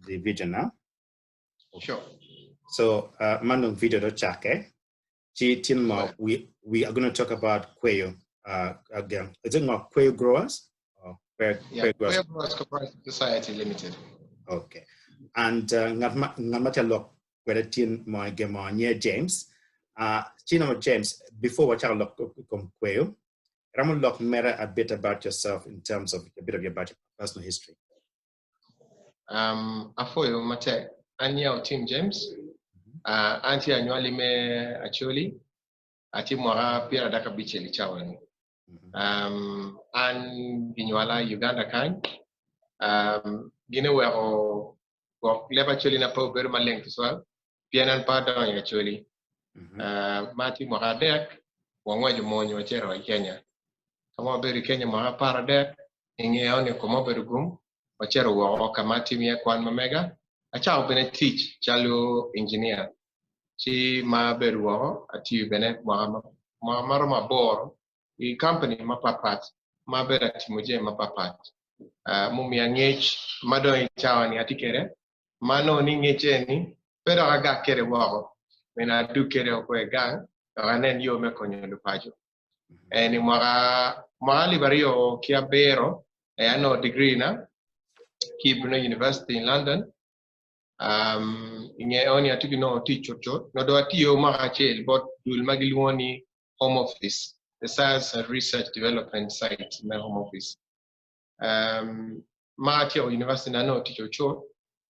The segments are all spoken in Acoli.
the video now. Sure. So, man dong video dong ocakke. Ci tin mo we are going to talk about Kweyo again. Is it not Kweyo Growers? Or Kweyo, Yeah, Kweyo Growers? Kweyo Growers Cooperative Society Limited. Okay. And ngat ma ngat ma tye lok kwede tin mo ge mo nye James. Ci no James, before wachako lok i kom Kweyo, romo lok mere a bit about yourself in terms of a bit of your about your personal history. Apwoyo matek. An nyinga Otim James. An tye anywali me Acholi. Atye mwaka 35 i cawa ni. An ginywala i Uganda kany. Gin oweko gwok leb Acholi na pe obedo maleng tutwal pien an pe adongo i Acholi. Ma atye mwaka 3 wangweco mony wacito i Kenya. Ka ma wabedo i Kenya mwaka 13 i nge eno ni koma obedo gum wacito woko ka ma atimo iye kwan ma mega. Acako bene tic calo engineer ci ma abedo woko atiyo bene mwaka ma romo 8 i company mapatpat ma abedo atimo jami mapatpat mumiya ngec ma dong i cawa ni atye kwede ma nongo ni ngec eni pe dok agak kwede woko meno adug kwede woko i gang dok anen yo me konyo lupaco. Eni mwaka 2007 aye anongo degree na ki i Brunel University in London. I nge eno atye ki nongo tic cutcut nongo dong atiyo mwaka acel bot dul ma gilwongo ni Home Office, the Science and Research Development Site me Home Office. Ma atyeko university na anongo tic ocut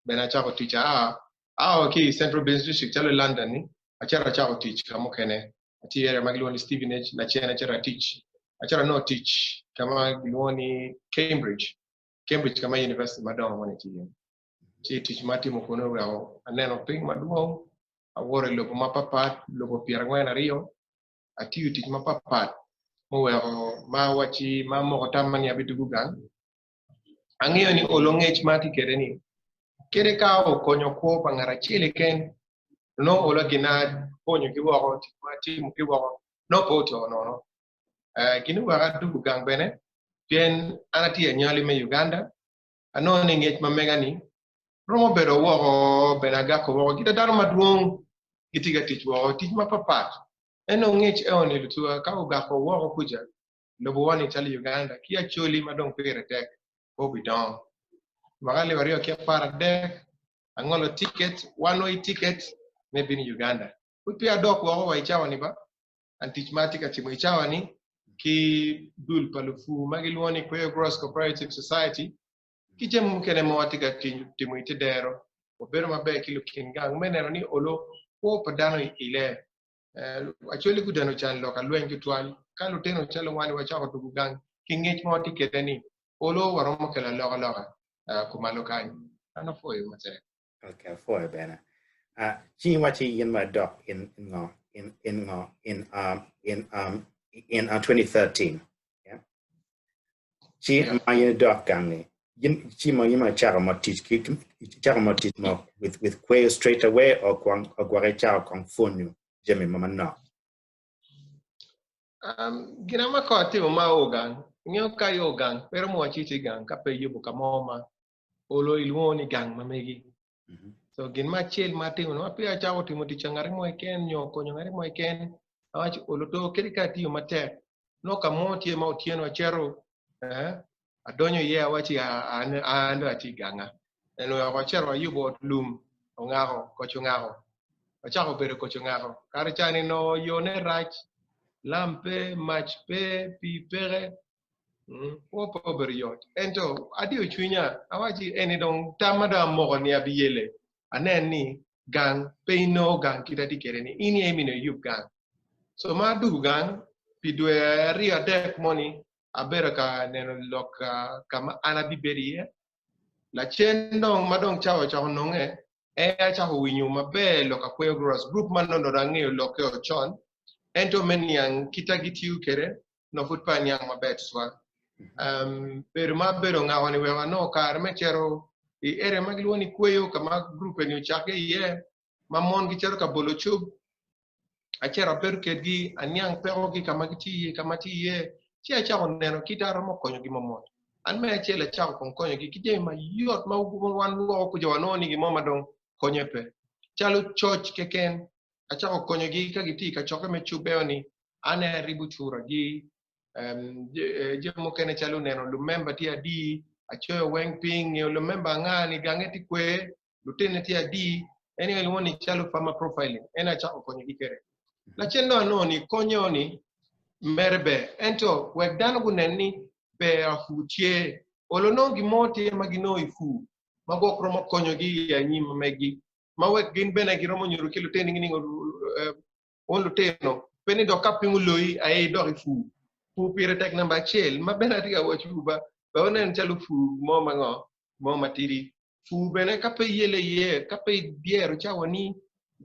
bene acako tic aa ao ki i Central Business District calo i London ni acito acako tic ka mukene atye i area ma gilwongo ni Stevenage lacen acito atic acito anongo tic ka ma gilwongo ni Cambridge, Cambridge ka ma university madongo moni tye iye. Ci tic ma atimo kunu oweko aneno piny madwong awoto i lobo mapatpat lobo 42 atiyo tic mapatpat muweko ma awaci ma amoko tamma ni abidwogo gang. Angeyo ni olo ngec ma atye kwede ni kadi ka okonyo kwo pa ngat acel keken nongo olo gin na apwonyo ki woko tic ma atimo ki woko nongo pe oto nono. Gin oweko adwogo gang bene pien an atye anywali me Uganda anongo ni ngec ma mega ni romo bedo woko bene agako woko gita dano madwong gitye ka tic woko tic mapatpat ento ngec eno ni lutuwa ka ogako woko kuca lobowa ni calo Uganda ki Acholi ma dong pire tek pe obidongo. Mwaka 2013 angolo ticket, one way ticket me bino i Uganda. Pud peya adok woko wa i cawa ni ba, an tic ma atye ka timo i cawa ni ki dul pa lupur ma gilwongo ni Kweyo Growers Cooperative Society ki jami mukene ma watye ka timo i te dero, wabedo maber ki lukin gang me neno ni olo kwo pa dano i ile. Acholi gudeno can lok alweny tutwal ka lutino calo wan wacako dwogo gang ki ngec ma watye kwede ni olo waromo kelo alokaloka kumalo kany. An apwoyo matek. Okay, apwoyo bene. Ci iwaci in ma idok in ngo in in ngo in um in um in 2013. Yeah. Ci ma in idok gang-ngi ci ma in icako ma tic ki icako ma tic mo with Kweyo straight away or kwang ogwoke icako kong pwonyo jami mo manok? Gin ma ko atimo ma ao gang, ingeyo ka io gang pe romo waci itye gang ka pe iyubo ka mo ma olo ilwongo ni gang ma megi. So gin ma acel ma atimo ma peya acako timo tic ka ngati mo keken nyo konyo ngati mo keken awaco olo do kadi ka atiyo matek nongo ka mo tye ma otyeno acito adonyo iye awaci an dong atye i ganga. En oweko acito ayubo ot lum ongako koc ongako acako bedo koc ongako kare ca-ni nongo yone rac lam pe mac pe pii peke kwo pe obedo yot ento adiyo cwinya awaci eni dong tam ma dong amoko ni abiyele anen ni gang pe inongo gang kit atye kwede ni in aye myero iyub gang so ma adwogo gang pi dwe aryo adek moni abedo ka neno lok ka ma an abibedo iye lacen dong ma dong cawa ocako nonge en acako winyo maber lok Akweyo Growers Group ma nongo dong angeyo lokke ocon ento me niang kita gitiyo kwede nongo pud pe aniang maber tutwal. Bedo ma abedo ngako ni weko anongo kare me cito i area ma gilwongo ni Kweyo ka ma group eni ocakke iye ma mon gicito ka bolo cub acito abedo kedgi aniang pekogi ka ma gitye iye ka ma tye iye ci acako neno kit aromo konyogi mamot. An me acel acako kong konyogi ki jami mayot ma wan woko kuca wanongo ni gin mo ma dong konye pe. Calo coc keken, acako konyogi ka gitye i kacokke me cubeo ni an aye aribo curagi, jami mukene calo neno lumemba tye adi, acoyo weng piny, ngeyo lumemba anga ni gange tye kwe, lutine tye adi, en aye kilwongo ni calo farmer profiling, en aye acako konyogi kwede. Lacen dong anongo ni konyo ni mere ber, ento wek dano gunen ni ber apur tye, olo nongo gin mo tye ma ginongo i pur ma gwok romo konyogi i anyim ma megi, ma wek gin bene giromo nyuto ki lutinigi ni wun lutino, pe ni dok ka piny oloyi aye idok i pur. Pur pire tek namba acel, ma bene atye ka waco ba, pe wunen calo pur mo ma ngo, mo matidi. Pur bene ka pe iyelle iye, ka pe idyero cawani,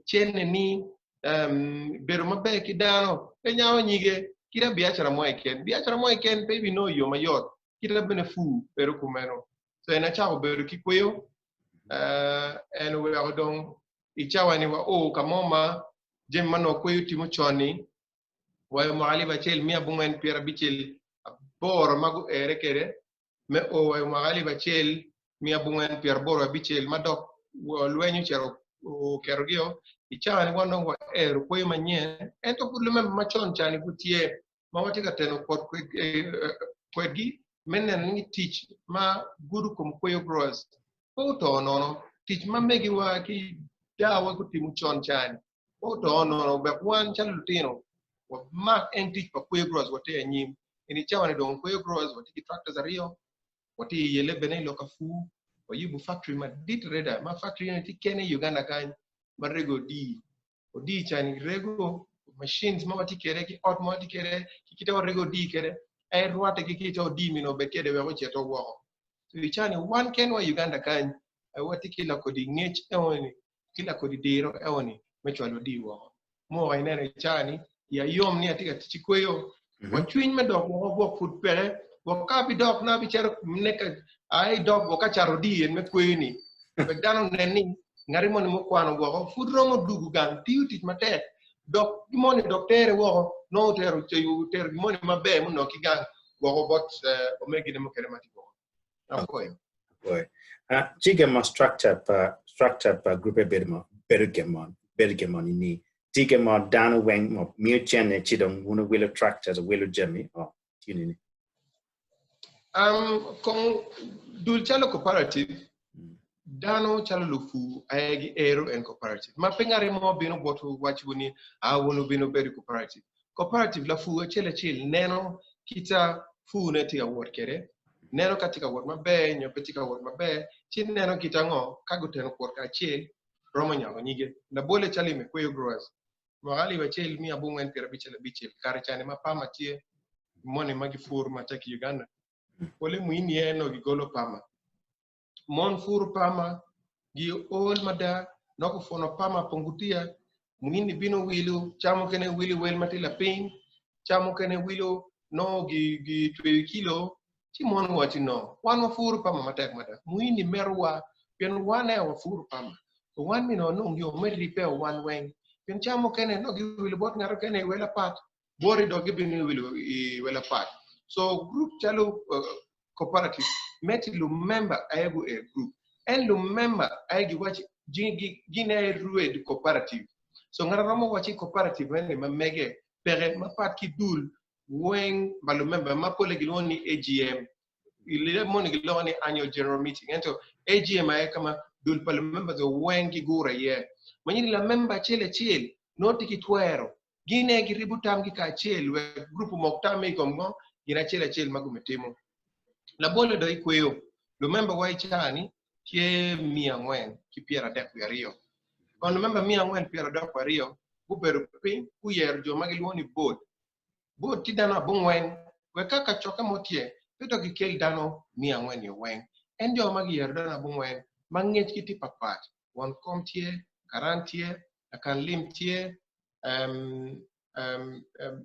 cenneni, bedo maber ki dano, pe nyango nyige. Kit biacara mo keken, biacara mo keken pe ibinongo i yo mayot, kite bene pur bedo kumeno. So en acako bedo ki kweyo, en oweko dong i cawa-ni wao ka mo ma jami ma nongo kweyo timo con-ni wa i mwaka alip acel miya abongwen pyerabicel aboro ma guere kwede me o wa i mwaka 1986 ma dok lweny ocito oketogi-o, i cawa-ni wan dong waero kweyo manyen, ento pud lumemba macon ca-ni pud tye ma watye ka teno kwot kwedgi me neno ni tic ma gudo kom kweyo growers pe oto nono. Tic ma megiwa ki dawa gutimo con ca-ni pe oto nono wek wan calo lutino wamak en tic pa kweyo growers water anyim. Eni cawa-ni dong kweyo growers watye ki tractors aryo, watye i yelle bene i loka pur, wayubo factory madit adada ma factory eni tye kene i Uganda kany ma rego odii. Odii cani rego machines ma watye kwede ki ot ma watye kwede ki kite warego odii kwede aye rwatte ki kite odii myero obed kwede wek ocito woko. So i cani wan kenwa i Uganda kany aye watye ki lakodi ngec enoni ki lakodi diro enoni me cwalo odii woko. Muwoko ineno i caa-ni, iya yom ni atye ka tic ki kweyo. Wa cwiny me dok woko gwok pud peke. Gwok ka abidok nongo abicito neka a idok gwok ka cato odii en me kweyo-ni. Wek dano onen ni ngati moni mukwano woko pud romo dugo gang tiyo tic matek. Dok gin moni dok tere woko nongo otero otero gin moni maber munongo ki gang woko bot omegine mukene ma tye woko. Apwoyo. Apwoyo. Ci gin mo structure pa structure pa group bedo mo bedo gin mo bedo gin mo ni ti gin mo dano weng mo miyo cene ci dong wun wilo tractors wilo jami o tye ni. Kong dul calo cooperative dano calo lupu aye giero en cooperative ma pe ngati mo bino botwu wacowu ni a wun wubino bedo cooperative. Cooperative lapur acel acel neno kita pur-ne tye ka wot kwede, neno ka tye ka wot maber nyo pe tye ka wot maber, ci neno kit ango ka guteno kwot kacel romo nyako nyige. Labole calo i me Kweyo Growers, mwaka 1995 kare cani ma pama tye moni ma gipuro matek i Uganda, pole muini aye nongo gigolo pama. Mon puro pama, giol mada, nongo gupwono pama pong gutiya, muini bino wilo, ca mukene wilo i wel ma tye lapiny, ca mukene wilo nongo gitweyo i kilo, ci mon guwaco ni no, wan wapuro pama matek mada, muini metowa pien wan aye wapuro pama, to wan myero wanong yo me ribbe wan weng, pien ca mukene nongo giwilo bot ngat mukene i wel apat, boti dok gibino wilo i wel apat. So group calo cooperative me ti lumemba aye gu e group, en lumemba aye giwaci gin aye rwed cooperative. So ngat romo waci cooperative mene ma mege peke mapat ki dul weng pa lumemba ma pole gilwongo ni AGM. I leb moni gilwongo ni annual general meeting, ento AGM aye ka ma dul pa lumemba jo weng gigure iye. Ma nyinyo ni lamemba acel acel nongo tye ki twero, gin aye giribo tamgi kacel wek gurup omok tamme i kom ngo gin acel acel ma gumitimo. Labolle dong i kweyo, lumemba wa i caa-ni tye 432. Kon lumemba 432 gubedo piny guyero jo ma gilwongo ni board. Board tye dano abongwen wek ka kacokke mo tye pe dok gikel dano miya angwen-ni weng. En jo ma giyero dano abongwen ma ngecgi tye patpat. Won kom tye, karan tye, lakan lim tye,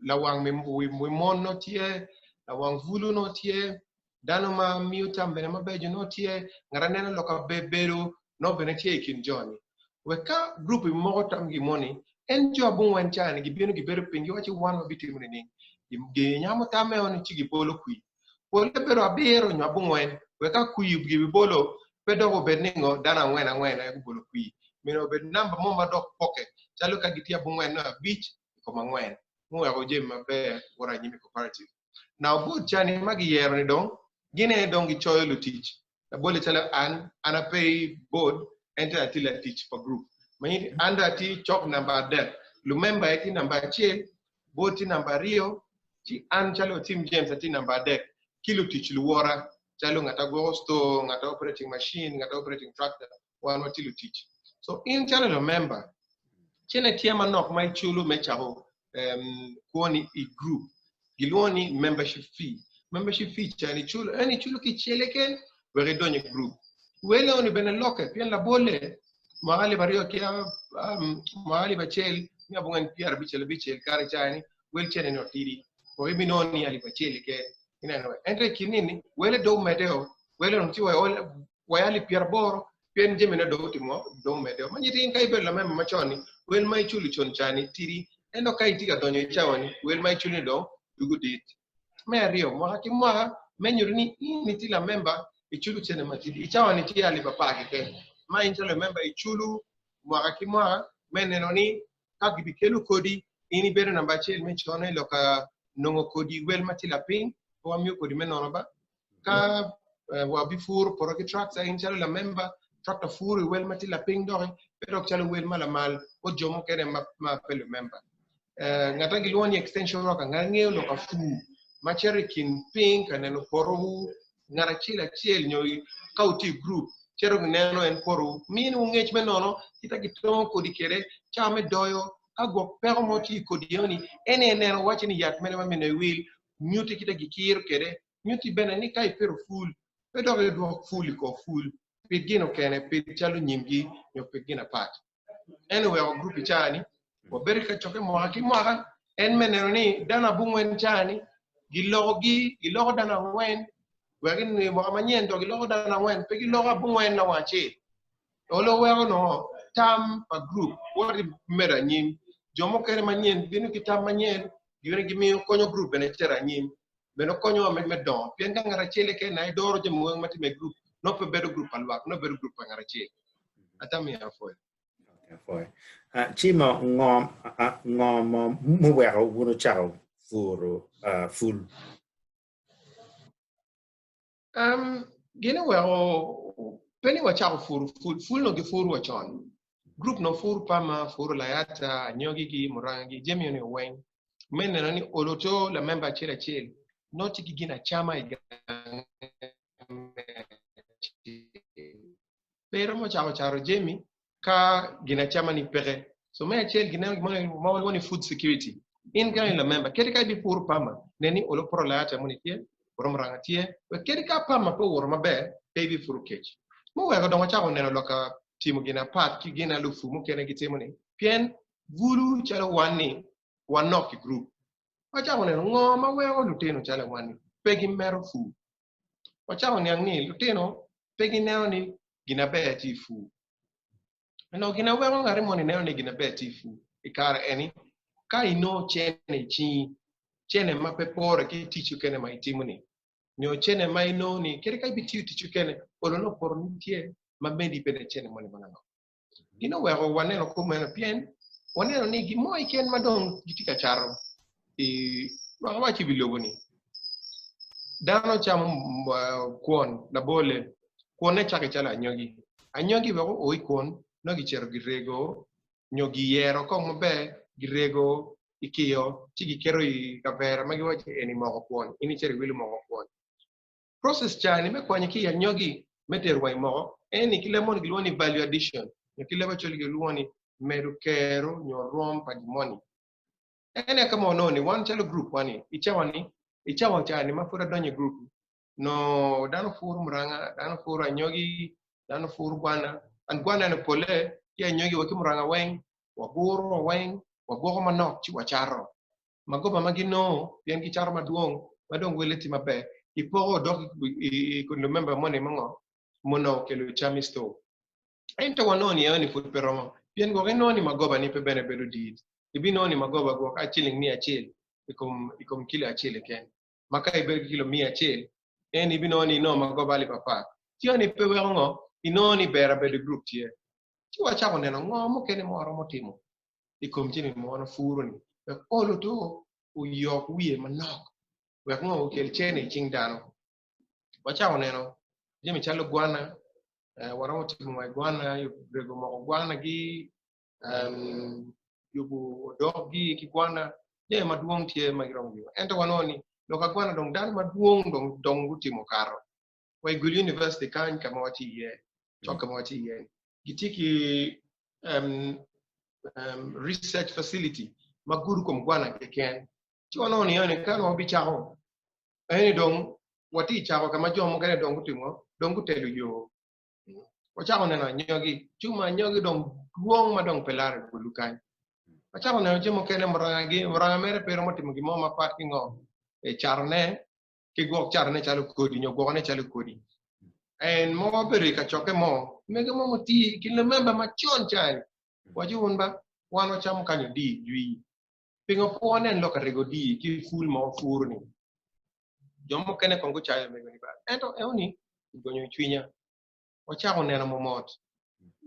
lawang wi mon nongo tye, lawang bulu nongo tye, dano ma miyo tam bene mabeco nongo tye, ngat a neno lok bedo nongo bene tye i kin jo-ni. Wek ka gurup moko tamgi moni, en jo abongwen ca-ni gibino gibedo piny giwaco wan wabitimo nining? Ginyamo tamme-o ni ci gibolo kwir. Polle bedo abiro nyo abongwen wek ka kwir gibibolo pe dok obed ni ngo dano angwen angwen aye gubolo kwir. Myero obed namba mo ma dok poke calo ka gitye abongwen nongo abic i kom angwen muweko jami maber woto anyim i cooperative. Now board cani ma giyero ni dong gin aye dong gicoyo lutic labolle calo an, an ape i board ento atye latic pa group ma nyingi an dong atye cok namba adek lumemba aye tye namba acel board tye namba aryo ci an calo Otim James atye namba adek ki lutic luwota calo ngat a gwoko store, ngat a operating machine, ngat a operating tractor wan watye lutic. So in calo lamemba cene tye manok ma iculo me cako kwoni i group gilwongo ni membership fee. Membership fee cani iculo en iculo kicel keken wek idony i group. Wele oni bene lokke pien labolle mwaka alip aryo ki mwaka alip acel miya abongwen pyerabicel abicel kare cani wel cene ni otidi wek ibinongo ni alip acel keken ineno ento i kin nini wele dong omedeo wele dong tye wa alip pyeraboro pien jamine dong otimo dong omedeo ma nyiti in ka ibedo lamemba macon ni wel ma iculo con cani tidi ento ka itye ka donyo i cawa ni wel ma iculo ni dong dugo dit. Me aryo, mwaka ki mwaka me nyuto ni in itye lamemba iculo cene matidi i cawa ni tye alip apar keken ma in calo lamemba iculo mwaka ki mwaka me neno ni ka gibikelo kodi in ibedo namba acel me cone lok ka nongo kodi wel ma tye lapiny pe wamiyo kodi me nono ba ka wabipuro poto ki tractor in calo lamemba tractor puro i wel ma tye lapiny doki pe dok calo wel ma lamal bot jo mukene ma pe lumemba. Ngat ma gilwongo ni extension worker ngat ngeyo lok apur ma cito i kin piny ka neno potowu ngat acel acel nyo ka wutye i gurup cito gineno en potowu miniwu ngec me nono kit ma gitongo kodi kwede cawa me doyo ka gwok peko mo tye i kodi enoni en aye neno waco ni yat mene ma myero iwil nyutti kit ma gikiro kwede Nyutti bene ni ka ipito pul, pe dok idwok pul i kor pul, pit gin okene, pit calo nyimgi nyo pit gin apat. En oweko gurup i caa-ni wabedo ka cokke mwaka ki mwaka en me neno ni dano abongwen caa-ni gilokogi, giloko dano angwen wek i mwaka manyen dok giloko dano angwen, pe giloko abongwen lawang acel. Olo weko nongo tam pa gurup woti medo anyim. Jo mukene manyen bino ki tam manyen, gibino gimiyo konyo gurup bene cito anyim. Bene okonyowa me dongo pien ka ngat acel keken aye doro jami weng ma timme i gurup, nongo pe bedo gurup pa lwak, nongo bedo gurup pa ngat acel. Atamo ya apwoyo. Apwoyo. Ci mo ngo ngo mo muweko wun wucako puro pul? Gin oweko pe ni wacako puro pul, pul nongo gipuro wa con. Gurup nongo puro pama, puro layata, anyogigi, murangagi, jami eni weng. Me neno ni olo to lamemba acel acel nongo tye ki gin acama i gange me acel. Pe iromo cako caro jami ka gin acama ni peke. So me acel gineno gin mo ma walwongo ni food security. In kany lamemba, kadi ka ibipuro pama, nen ni olo poto layata moni tye, poto muranga tye, wek kadi ka pama pe owoto maber, pe ibipuro kec. Muweko dong wacako neno loka timo gin apat ki gin alufu mukene gitimo ni, pien bulu calo wan ni wanok i gurup. Wacako neno ngo ma weko lutino calo wan ni pe gimero pur. Wacako niang ni lutino pe gineno ni gin aber tye i pur. Onongo gin aweko ngati moni neno ni gin aber tye i pur i kare eni ka inongo cene i cingi, cene ma pe pore ki tic mukene ma itimo ni, nyo cene ma inongo ni kadi ka ibitiyo tic mukene olo nongo poto ni tye ma medi bene cene moni manok. Gin oweko waneno kumeno pien waneno ni gin mo keken ma dong gitye ka cato i wawaco i wi lobo-ni, dano camo kwon labolle, kwonne cako calo anyogi. Anyogi wek oo i kwon nongo gicito girego nyo giyero kong maber girego i kiyo ci giketo i kavera ma giwaco ni eni moko kwon in icito iwilo moko kwon. Process ca ni me kwanyo ki i anyogi me tero wa i moko eni ki leb moni gilwongo ni value addition nyo ki leb acholi gilwongo ni medo kero nyo rwom pa gin moni. En aye ka ma wanongo ni wan calo group wa ni i cawa ni i cawa ca ni ma pud adonyo i group nongo dano puro muranga, dano puro anyogi, dano puro gwana and gwana ni pole ki anyogi wa ki muranga weng waguro weng wagwoko manok ci wacato. Magoba ma ginongo pien gicato madwong ma dong welle tye maber, gipoko odok i kom lumemba moni ma ngo ma onongo okelo cam i store. Ento wanongo ni enoni pud pe romo pien gwok inongo ni magoba ni pe bene bedo dit. Ibinongo ni magoba gwok a ciling miya acel i kom kilo acel keken ma ka ibedo ki kilo miya acel. En ibinongo ni inongo magoba alip apar. Ci eni pe weko ngo? Inongo ni ber abedo i gurup tye. Ci wacako neno ngo mukene ma waromo timo i kom jami ma wan wapuro-ni wek olo to oyok wiye manok wek ngo okel cene i cing dano. Wacako neno jami calo gwana, waromo timo wa gwana, rego moko gwanagi, yubo odokgi ki gwana, jami madwong tye ma giromo yubo. Ento wanongo ni lok agwana dong dano madwong dong dong gutimo kato. Wa i Gulu University kany ka ma watye iye, cok ka ma watye iye, gitye ki research facility ma gudo kom gwana keken. Ci wanongo ni eni ka wabicako, eni dong watye cako ka ma jo mukene dong gutimo, dong gutelo yo. Wacako neno anyogi, cuma anyogi dong dwong ma dong pe laro i Gulu kany. Wacako neno jami mukene muranga-gi, muranga mere pe romo timo gin mo mapat ki ngo, e catone ki gwok catone calo kodi nyo gwokone calo kodi. En mo wabedo i kacokke mo, mege mo mutii ki lamemba macon cani, waco wun ba, wan wacamo kany odii jwi. Pingo pe wanen lok arego odii ki pul ma wapuro-ni? Jo mukene kong gucayo mego-ni ba, ento eoni ogonyo cwinya. Wacako neno momot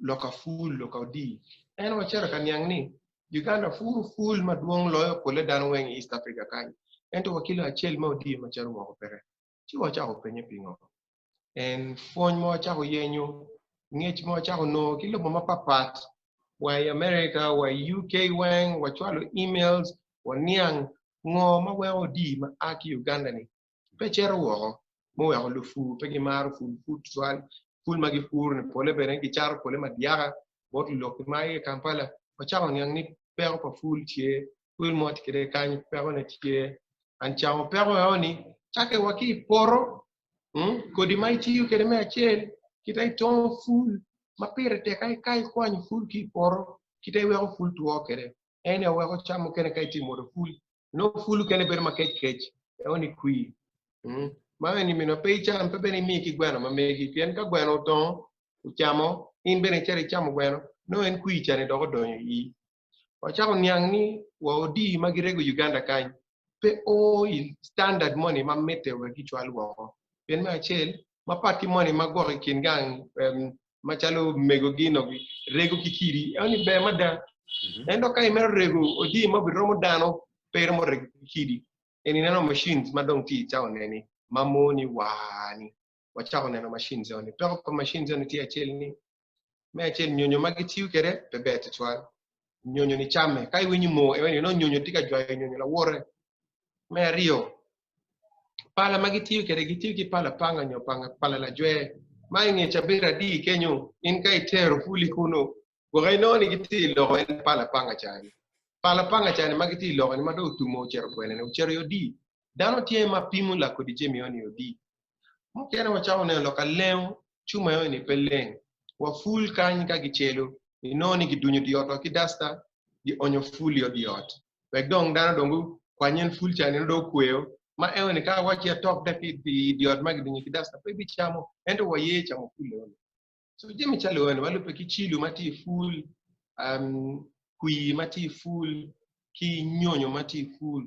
loka pul, loka odii. En wacito ka niang ni Uganda puro pul madwong loyo pole dano weng i East Africa kany, ento wa kilo acel me odii ma cito woko peke. Ci wacako penye pingo. En pwony ma wacako yenyo, ngec ma wacako nongo ki lobo mapapat, wa i America, wa i UK weng, wacwalo emails, waniang ngo ma weko odii ma a ki Uganda-ni pe cito woko, muweko lupur pe gimaro pur pur tutwal. Pul ma gipuro-ni pole bene gicato pole madyaka bot luloki ma i Kampala. Wacako niang ni peko pa pul tye, pul mo tye kwede kany pekone tye. An camo peko eno-ni cakke wa ki i poto, kodi ma itiyo kwede me acel, kita itongo pul ma pire tek aye ka ikwanyo pul ki i poto, kita iweko pul two kwede. En aye weko cam mukene ka itye modo pul Nongo pulu kene bedo makec kec, eo ni kwir. Ma eni mino pe icam, pe bene imi ki gweno ma megi, pien ka gweno otongo, ocamo, in bene icito icamo gweno, nongo en kwir cani dok odonyo i ii. Wacako niang ni wa odii ma girego Uganda kany pe o i standard moni ma mitte wek gicwal woko. Pien me acel, mapat ki moni ma gwok i kin gang macalo megogi no rego ki kidi, eo ni ber mada. Ento ka imito rego odii ma obiromo dano, pe iromo rego ki kidi. En ineno machines ma dong tye i cawa neni ma moni waa ni. Wacako neno machines eni. Peko pa machines eni tye acel ni, me acel nyonyo ma gitiyo kwede pe ber tutwal. Nyonyo ni camme. Ka iwinyo moo eo ni nongo nyonyo tye ka jwayo nyonyo lawote. Me aryo, pala ma gitiyo kwede gitiyo ki pala panga nyo panga pala lajwer ma i nge cabit adi kenyo in ka itero puli kunu gwoke inongo ni gitye i loko en pala panga cani. Pala panga cani ma gitye i loko ni ma dong otumo ocito kwene ni ocito i odi. Dano tye ma pimo lakodi jami eo ni i odi. Mukene wacako neno lok alengo cuma eo ni pe leng. Wa pul kany ka gicelo inongo ni gidunyo di ot wa ki dasta gionyo pul i odi ot. Wek dong dano dong gukwany en pul cani nongo dong okweyo ma eo ni ka awaci atok dek i di ot ma gidunyo ki dasta pe bicamo ento waye camo pul eo ni. So jami calo eni ma lubbe ki cilo ma tye i pul, kwir ma tye i pul, ki nyonyo ma tye i pul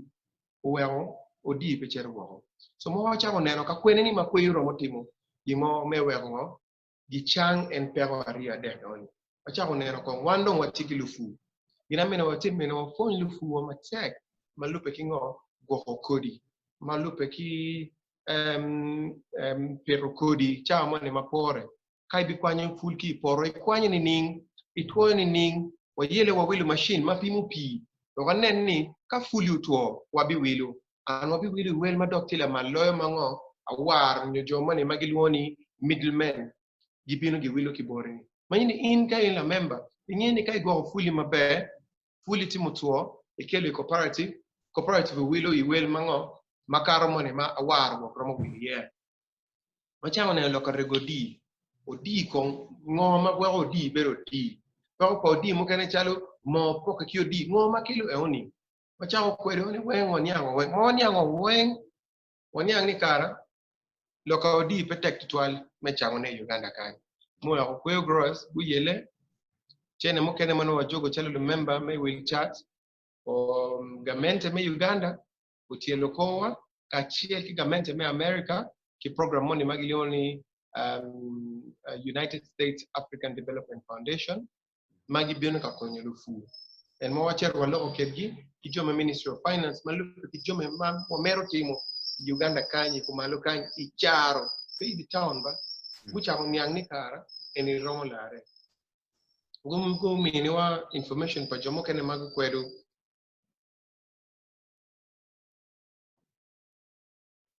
oweko odii pe cito woko. So ma wacako neno ka kwene ni ma kweyo romo timo gin mo me weko ngo gicang en peko aryo adek eni. Wacako neno kong wan dong watye ki lupur. Gin amene watim mene wapwony lupur wa matek ma lubbe ki ngo gwoko kodi ma lubbe ki pito kodi cawa moni ma pore. Ka ibikwanyo pul ki i poto, ikwanyo nining? Itwoyo nining? Wayele wawilo macin ma pimo pii wek wanen ni ka puli otwo, wabiwilo. An wabiwilo i wel ma dok tye lamal loyo ma ngo awar nyo jo moni ma gilwongo ni middlemen gibino giwilo ki boti-ni. Manyo ni in ka in lamemba, ingeyo ni ka igwoko puli maber, puli tye mutwo, ikelo i cooperative, cooperative owilo i wel ma ngo makato moni ma awar gwok romo wilo iye. Wacako neno lok arego odii, odii kong ngo ma gweko odii bedo odii? Peko pa odii mukene calo moo poke ki odii, ngo ma kelo eoni? Wacako kwedo ni weng waniango weng, ma waniango weng waniang ni kara lok odii pe tek tutwal me cango ne i Uganda kany. Muweko Kweyo Growers guyele cene mukene ma nongo wajogo calo lumemba me Will Chat o gamente me Uganda otyelo korwa kacel ki gamente me America. ki program moni ma gilwongo ni United States African Development Foundation ma gibino ka konyo lupur. En ma wacito waloko kedgi ki jo me Ministry of Finance ma lubbe ki jami ma wamito timo i Uganda kany, i kumalo kany, i caro, pe i di town ba. Gucako niang ni kara eni romo larre. Guminiwa information pa jo mukene ma gukwedo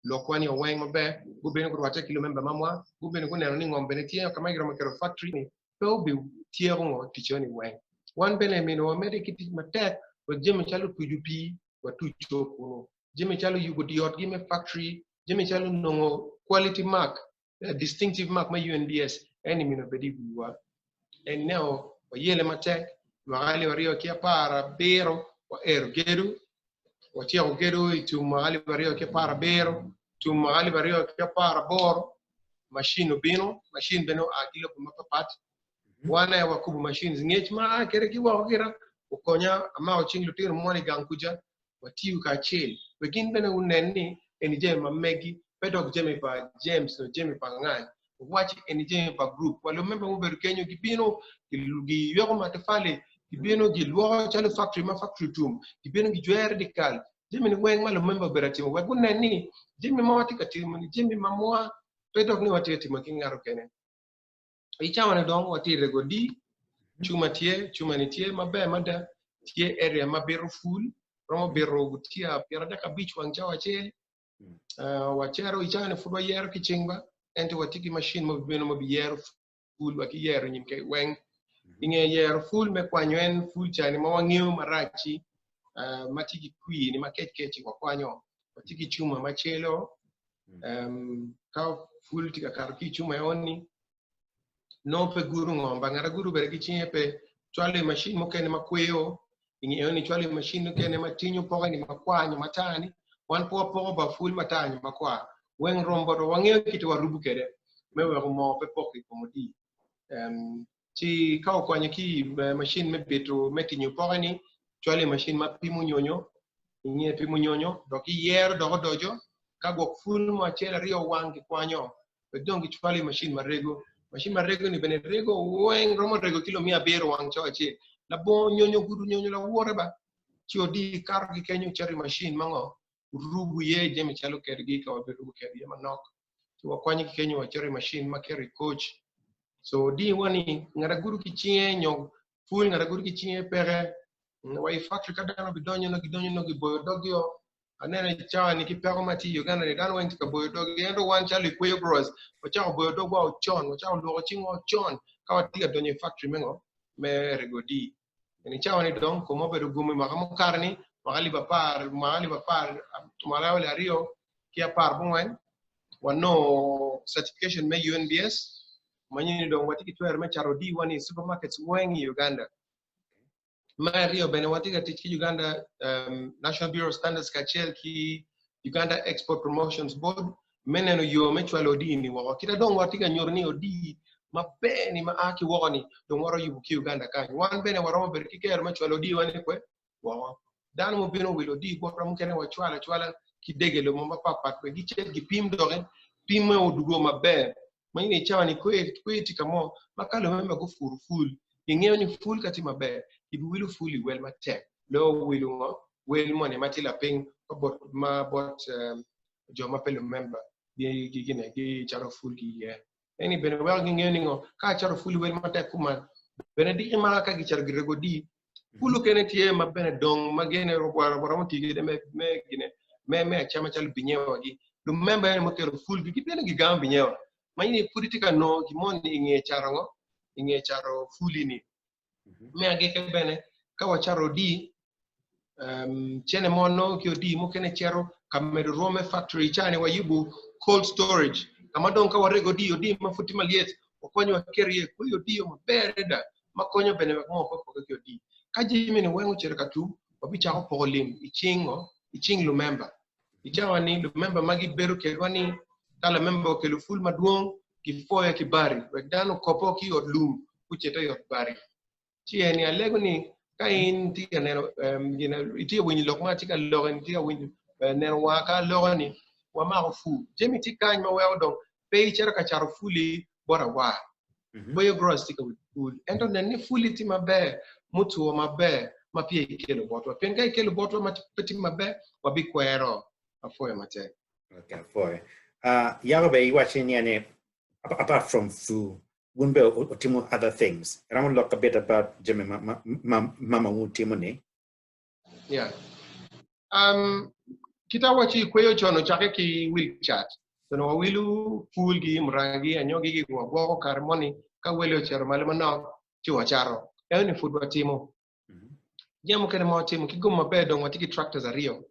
lokwa ni oweng maber, gubino gurwatte ki lumemba mamwa, gubino guneno ni ngom bene tye ka ma giromo keto factory ni pe obityeko ngo ticce ni weng. Wan bene myero wamedde ki tic matek wek jami calo tuco pii watuco kunu, jami calo yubo di otgi me factory, jami calo nongo quality mark, distinctive mark me UNBS eni myero obed i wiwa. En neo wayele matek mwaka 2017 waero gedo, waciko gedo i tum mwaka 2017, tum mwaka 2018 machine obino, machine bene oa ki lobo mapapat. Wan aye wakubo machines ngec ma aa kwede ki woko gira okonya amako cing lutino moni i gang kuca watiyo kacel wek gin bene gunen ni eni jami ma megi pe dok jami pa James nyo jami pa ngany waci eni jami pa group wa lumemba mubedo kenyo gibino giyweko matafali gibino gilwoko calo factory ma factory otum gibino gijwero dyekal jami ni weng ma lumemba obedo atimo wek gunen ni jami ma watye ka timo ni jami ma mwa pe dok ni watye ka timo ki ngat okene. I cawa ni dong watye i rego di cuma tye cuma ni tye maber mada tye area ma bito ful romo bito gutiya 35 wang cawa acel. Wacero i cawa ni pud wayero ki cing ba ento watye ki machine ma bibino ma biyero ful wa ki yero nyim ke weng. I nge yero ful me kwanyo en ful cani ma wangeyo marac-ci ma tye ki kwir ni ma kec kec-ci wakwanyo watye ki cuma macelo. Ka ful tye ka kato ki i cuma eni nongo pe gudo ngom ba ngat agudo bene ki cinge pe cwalo i macin mukene ma kweyo i nge eni cwalo i macin mukene ma tinyo poke ni makwar nyo matar ni wan pe wapoko ba ful matar nyo makwar weng rom botwa wangeyo kit ma warubo kwede me weko moo pe poko i kom odii. Ci ka okwanyo ki i macin me bito me tinyo poke ni cwalo i macin ma pimo nyonyo i nge pimo nyonyo dok giyero dok odoco ka gwok pul mo acel aryo wang gikwanyo wek dong gicwalo i macin ma rego. Macin ma rego ni bene rego weng romo rego kilo 700 wang cawa acel labongo nyonyo gudo nyonyo lawote ba ci odi kato ki kenyo cito i macin ma ngo rubo iye jami calo kedgi ka wabirubo kedi iye manok ci wakwanyo ki kenyo wacito i macin ma keto i koc. So odi wa ni ngat agudo ki cinge nyo pul ngat agudo ki cinge peke wa i factory ka dano bidonyo no gidonyo no giboyo doggi o aneno i cawa ni ki peko ma tye i Uganda ni dano weng tye ka boyo doggi ento wan calo Ikweyo Growers wacako boyo dogwa ocon wacako lwoko cingwa ocon ka watye ka donyo i factory me ngo me rego odii eni cawa ni dong koma obedo gum i mwaka mukato ni mwaka 10,000 mwaka 10,000 mwaka 2014 wanongo certification me UNBS manyen ni dong watye ki twero me cato odii wa ni i supermarkets weng i Uganda. Me aryo bene watye ka tic ki Uganda National Bureau of Standards kacel ki Uganda Export Promotions Board me neno yo me cwalo odii ni woko. Kita dong watye ka nyuto ni odii maber ni ma a ki woko ni dong waromo yubo ki Uganda kany. Wan bene waromo bedo ki kero me cwalo odii wa ni kwe woko. Dano mubino wilo odii botwa mukene wacwalo acwala ki dege lobo mapatpat wek gicit gipim doki pim me odugo maber. Ma in i cawa ni kwe tye ka mo ma ka lumemba gupuro pul gingeyo ni pul ka tye maber gibiwilo pul i wel matek loo wilo ngo wel moni ma tye lapiny ka bot ma bot jo ma pe lumemba gine gicato pul ki iye. Eni bene weko gingeyo ni ngo ka acato pul i wel matek kuman bene diki ma ka gicato girego odii pul okene tye ma bene dong ma gene waromo tiyo kwede me gine me acama calo binyewa-gi. Lumemba eni mukelo pulgi gibino gigamo binyewa ma in pud itye ka nongo gin moni i nge cato ngo i nge cato puli-ni. Me agike bene ka wacato odii cene mo nongo ki odii mukene cito ka medo rwom me factory cani wayubo cold storage ka ma dong ka warego odii odii ma pud tye malyet wakonyo waketo iye kweyo odii maber adada ma konyo bene wek moo pe opoke ki odii. Ka jami ni weng ocito ka tum wabicako poko lim i cing ngo i cing lumemba. I cawa ni lumemba ma gibedo kedwa ni ka lamemba okelo pul madwong gipwoye ki bari wek dano okopo ki i ot lum gucito i ot bari. Ci eni alego ni ka in itye ka neno gin itye ka winyo lok ma atye ka loko ni itye ka winyo neno wa ka aloko ni Wamako pur. Jami tye kany ma weko dong pe icito ka cato puli bot awar. Kweyo growers tye ka wilo pul. Ento nen ni puli tye maber, mutwo maber ma peya ikelo botwa. Pien ka ikelo botwa ma pe tye maber, wabikwero. Apwoyo matek. Okay, apwoyo. Uh, yako be iwaco ni ni apart from food, wun be otimo other things. Iromo lok a bit about jami ma ma ma mama wu timo ni? Yeah. Um, kita waci kweyo con ocake ki wil cat. Tono wawilu pul gi murangi anyogi gi wagwoko kare moni ka wele ocito malo manok ci wacato. Eno ni pud watimo. Jami mukene ma watimo ki gum maber dong watye ki tractors aryo.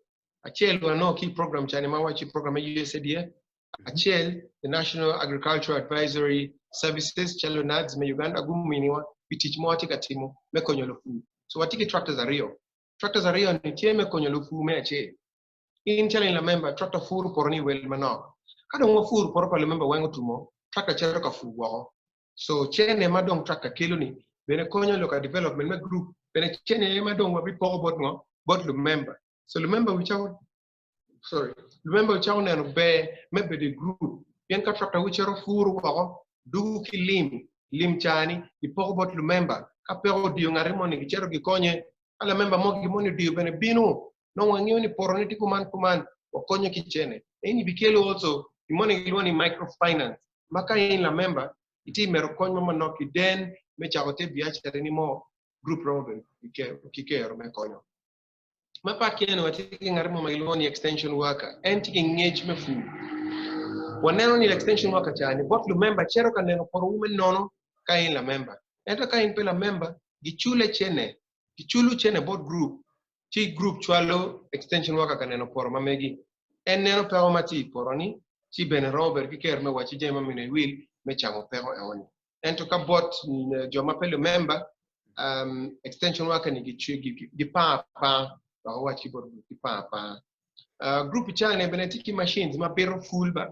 Acel wanongo ki i program cani ma waci program me USAID acel the National Agricultural Advisory Services calo NAADS me Uganda guminiwa pi tic ma watye ka timo me konyo lupur. So watye ki tractors aryo. Tractors aryo ni tye me konyo lupur me acel. In calo in lamemba, tractor puro poto ni wel manok. Ka dong wapuro poto pa lumemba weng otumo, tractor cito ka pur woko. So cene ma dong tractor kelo ni bene konyo loka development me group, bene cene aye ma dong wabipoko bot ngo? Bot lumemba. So lumemba wucako sorry, lumemba wucako neno ber me bedo i group pien ka tractor wucito puro woko, dugu ki lim, lim cani ipoko bot lumemba. Ka peko odiyo ngati moni gicito gikonye. Ka lamemba mo gimoni odiyo bene bino, nongo wangeyo ni poto ne tye kuman kuman, wakonyo ki cene. Eni bikelo also gimoni gilwongo ni microfinance ma ka in lamemba itye medo kony mo manok ki den me cako te biacara ni mo group romo bedo ki kero me konyo. Ma pat ki eni watye ki ngat mo ma gilwongo ni extension worker, en tye ki ngec me pur. Waneno ni extension worker ca ni bot lumemba cito ka neno poto me nono ka in lamemba. Ento ka in pe lamemba, gicule cene, giculu cene bot group, ci group cwalo extension worker ka neno poto ma megi. En neno peko ma tye i poto ni, ci bene romo bedo ki kero me wacci jami ma mino iwil me cango peko eno ni. Ento ka bot jo ma pe lumemba, um, extension worker ni gipang apanga, wek awac ki bot group, gipang apanga. Group cani bene tye ki machines ma bito pul ba,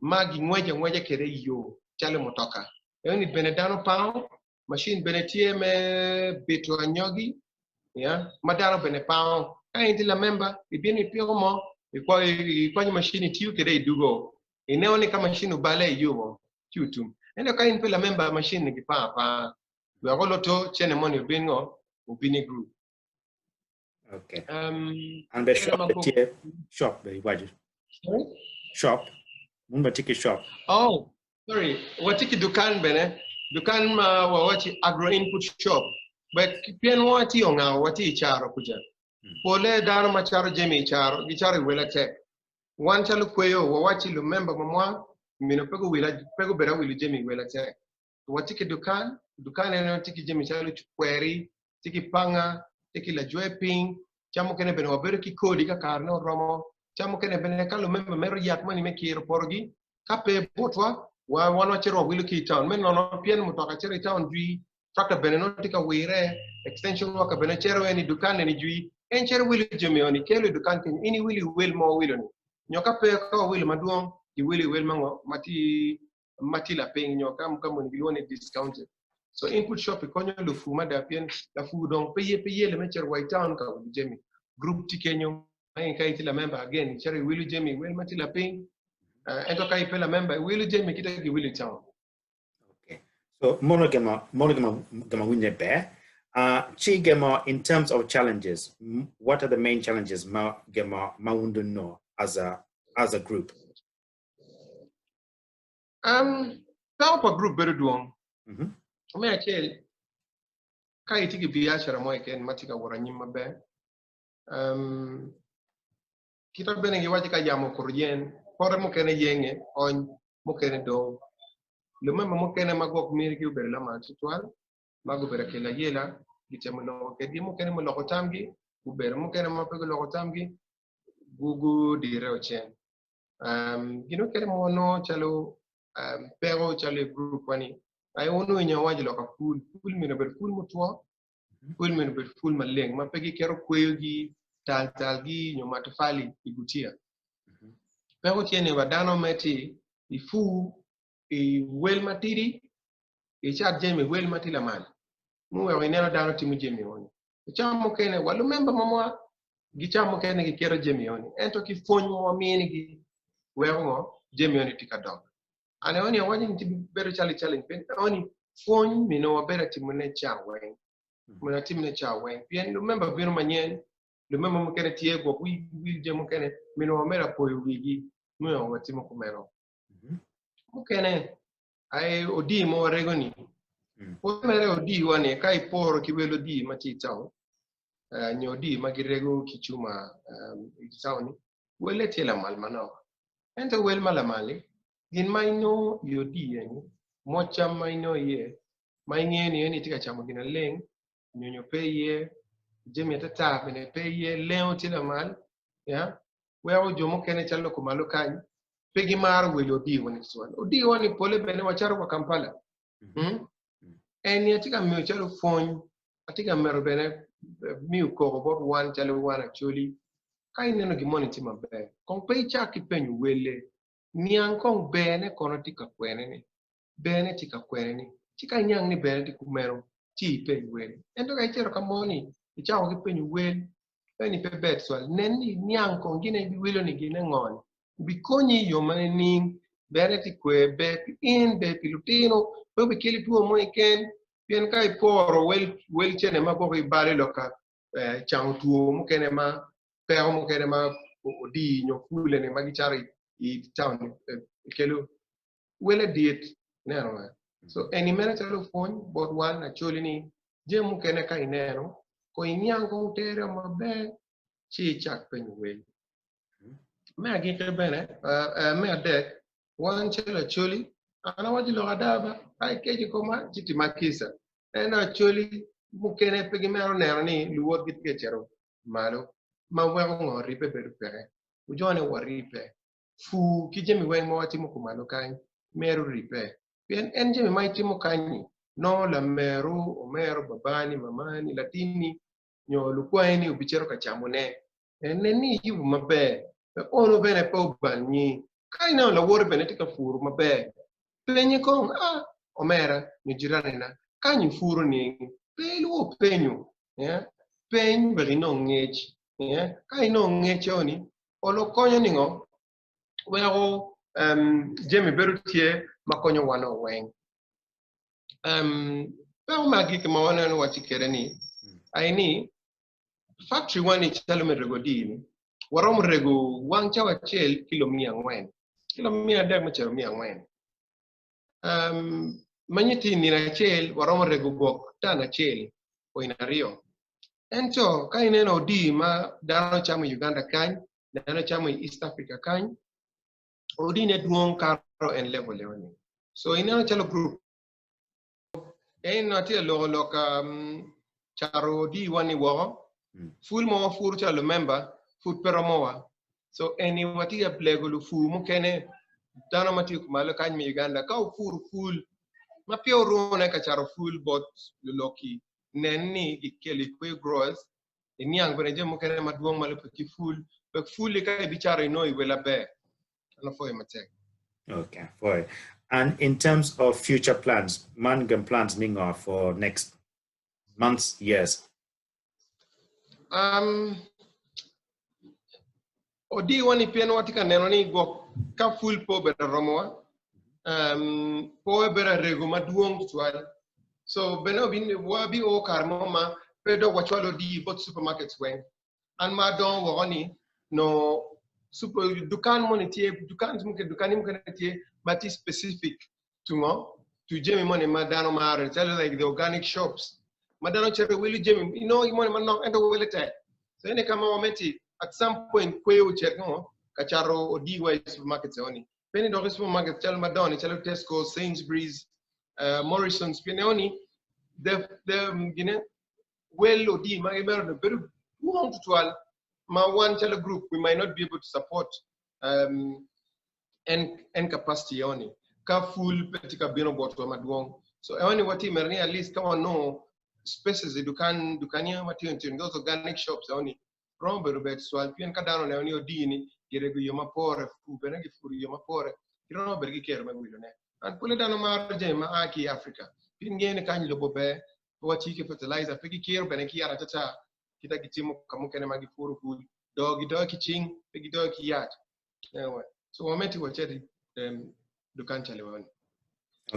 ma gingweco angweca kwede i yo calo mutoka. Eno ni bene dano pango, machine bene tye me bito anyogi, yeah, ma dano bene pango. Ka in tye lamemba, ibino ipiko mo, ikwanyo machine itiyo kwede idugo. Ineno ni ka machine obale iyubo, ci otum. Ento ka in pe lamemba, machine ni gipango apanga. Wek oloto cene moni obin ngo, obin i group. Okay. And the shop tye shop be iwaco. Sorry? Shop. Mun ba tye ki shop. Oh, sorry. Watye ki dukan bene. Dukan ma wawaci agro input shop. But pien watye ongawo, watye i caro kuca. Pole dano ma caro jami i caro, gicaro i wel atek. Wan calo kweyo, wawaci lumemba ma mwa, mino pe guwila, pe gubedo awilo jami i wel atek. Watye ki dukan, dukan eno tye ki jami calo kweri, tye ki panga, tye ki lajwe piny, ca mukene bene wabedo ki kodi ka karene oromo, ca mukene bene ka lumemba mito yat moni me kiro potogi, ka pe botwa, wa wan wacito wawilo ki i taun me nono pien mutoka cito i taun jwi, tractor bene nongo tye ka wire, extension worker bene cito en i dukan eni jwi, en cito wilo jami eni kelo i dukan kenyo, in iwilo i wel ma wawilo ni, nyo ka pe ka wawilo madwong, giwilo i wel ma ngo ma tye ma tye lapiny nyo ka ka moni gilwongo ni discounted. So input shop konyo lupur mada pien lapur dong pe ye pe yele me cito wa i town ka wilo jami. Group tye kenyo ma in ka itye lamemba again icito iwilo jami i wel ma tye lapiny. Ento ka ipe lamemba iwilo jami kite giwilo i town. Okay. So mono gema mono gema gema winye ber. Ci gema in terms of challenges, what are the main challenges ma gema ma wundu know as a group? Peko pa group bedo dwong. Me acel, ka itye ki biacara mo keken ma tye ka wot anyim maber, kita bene giwaco ka yamo okuto yen, pote mukene yenge, ony mukene dong. Lumemba mukene ma gwok mirgi obedo lamal tutwal, ma gubedo akelo ayela, gitemo loko kedgi, mukene muloko tamgi, gubedo mukene ma pe guloko tamgi, gudire ocen. Gin mukene ma wanongo calo peko calo i gurup wa ni, aye wun winyo wawaco lok apul, pul myero obed pul mutwo, pul myero obed pul maleng ma pe giketo kweyogi, tal talgi nyo matafali i gutiya. Peko tye ni wa dano me ti ipur i wel matidi, icat jami i wel ma tye lamal, muweko ineno dano timo jami eni. I cawa mukene wa lumemba mamwa gicawa mukene giketo jami eni, ento ki pwony ma waminigi. Weko ngo jami eni tye ka dok. An eni awaco ni tye bedo calo challenge pien eni pwony mino wabedo atimone ca weng. Meno atimone ca weng pien lumemba bino manyen, lumemba mukene tye gwok wil jami mukene mino wamedo apoyo wigi miyo watimo kumeno. Mukene ai odi mo warego ni pol mere odi wa ni ka iporo ki wel odi ma tye i town nyo odi ma girego ki cuma i town ni welle tye lamal manok. Ento wel ma lamal-li, gin ma inongo i odi eni, moc cam ma inongo iye, ma ingeyo ni eni itye ka camo gin aleng, nyonyo pe iye, jami atata bene pe iye, lengo tye lamal, ya, weko jo mukene calo kumalo kany pe gimaro welo odiwa ni tutwal. Odiwa ni pole bene wacato wa Kampala. Hmm? Eni atye ka miyo calo pwony, atye ka mito bene miyo koko bot wan calo wan Acholi. Ka ineno gin moni tye maber, kong pe icak ki penyo welle. Niang kong berne kono tye ka kwene ni, berne tye ka kwene ni. Ci ka iniang ni berne tye kumeno, ci ipeny wel. Ento ka icito ka moni, icako ki penyo wel, eni pe ber tutwal. Nen ni iniang kong gin ibiwilo ni gine ngo ni. Obikonyi i yo ma nining? Berne tye kwer, ber pi in, ber pi lutino, pe obikeli two mo keken. Pien ka iporo wel, wel cene ma gwoko ibalo i loka cango two mukene ma peko mukene ma odi nyo pule-ni ma gicato i town kelo wele dit ineno ba. So eni mere calo pwony bot wan Acholi ni jami mukene ka ineno kong iniang kong tere maber ci icak penyo wel. Me agikki bene, me adek, wan calo Acholi, an awaco lok ada ba, ka ikeco i koma ci tima kica. Ento Acholi mukene pe gimito neno ni luwotgi tye ka cito malo ma weko ngo ribbe bedo peke. Ojone waribbe. Pur ki jami weng ma watimo kumalo kany mero ribbe. Pien en jami ma itimo kany-ni nongo lameru, omero, babani, mamani, latinni nyo lukwayi-ni obicito ka camone. Nen ni iyubo maber wek ono bene pe obal nyi. Ka ineno lawote bene tye ka puro maber, penye kong, 'A, omera nyo jiranina, kany ipuro nining? Pe ilwor penyo. Peny wek inong ngec. Ka inongo ngec eni, olo konyo ningo? Weko jami bedo tye ma konyo wan weng. Peko me agikki ma waneno watye kwede ni aye ni factory wa ni calo me rego odii-ni waromo rego wang cawa acel kilo 400, kilo 300 me cito 400. Ma nyutti i nino acel waromo rego gwok tan acel o 2. Ento ka ineno odii ma dano camo i Uganda kany, dano camo i East Africa kany, odine dwong kato en level eo-ni. So ineno calo group en atye ka loko lok cato odiwa ni woko, pul ma wapuro calo lumemba pud pe romowa. So eni watye ka lego lupur mukene, dano ma tye kumalo kany me Uganda, ka wupuro pul ma peya wurune ka cato pul bot luloki, nen ni gikelo i Kweyo Growers, iniang bene jami mukene madwong ma lubbe ki pul, wek pul-li ka ibicato inongo i wel aber. An apwoyo matek. Okay, apwoyo. And in terms of future plans, man gin plans ningo for next months, years? Odiwa ni pien watye ka neno ni gwok ka pul pe obedo romowa, pe obedo arego madwong tutwal. So bene wabi o kare mo ma pe dok wacwalo odii bot supermarkets weng. An ma adongo woko ni no super dukan moni tye, dukan mukene, dukani mukene tye ma tye specific to ngo, to jami moni ma dano maro, calo like the organic shops ma dano cito wilo jami, inongo gin moni manok ento wele tek. So ene ka ma wamiti at some point kweyo ocit ngo ka cato odiwa i supermarkets eoni. Pe ni dok i supermarkets calo madongo calo Tesco, Sainsbury's, Morrisons, pien eoni the, the, gine, wel odi ma gimero ni bedo dwong tutwal ma wan calo group we might not be able to support en capacity eoni ka full pe tye ka bino botwa madwong. So eoni watye mere ni at least ka wanongo spaces i dukan, dukani ma tino tino, those organic shops eoni romo bedo ber tutwal pien ka dano oneno ni odi ni girego i yo ma pore, pur bene gipuro i yo ma pore, giromo bedo ki kero me wilone. And pole dano maro jami ma a ki i Africa pien ngeyo ni kany lobo ber, pe watye ki fertilizer, pe gikiro bene ki yat atata kita gitimo ka mukene ma gipuro pul, doo gidoyo ki cing, pe gidoyo ki yat. Anyway. So wameti wacit i dukan cali wani.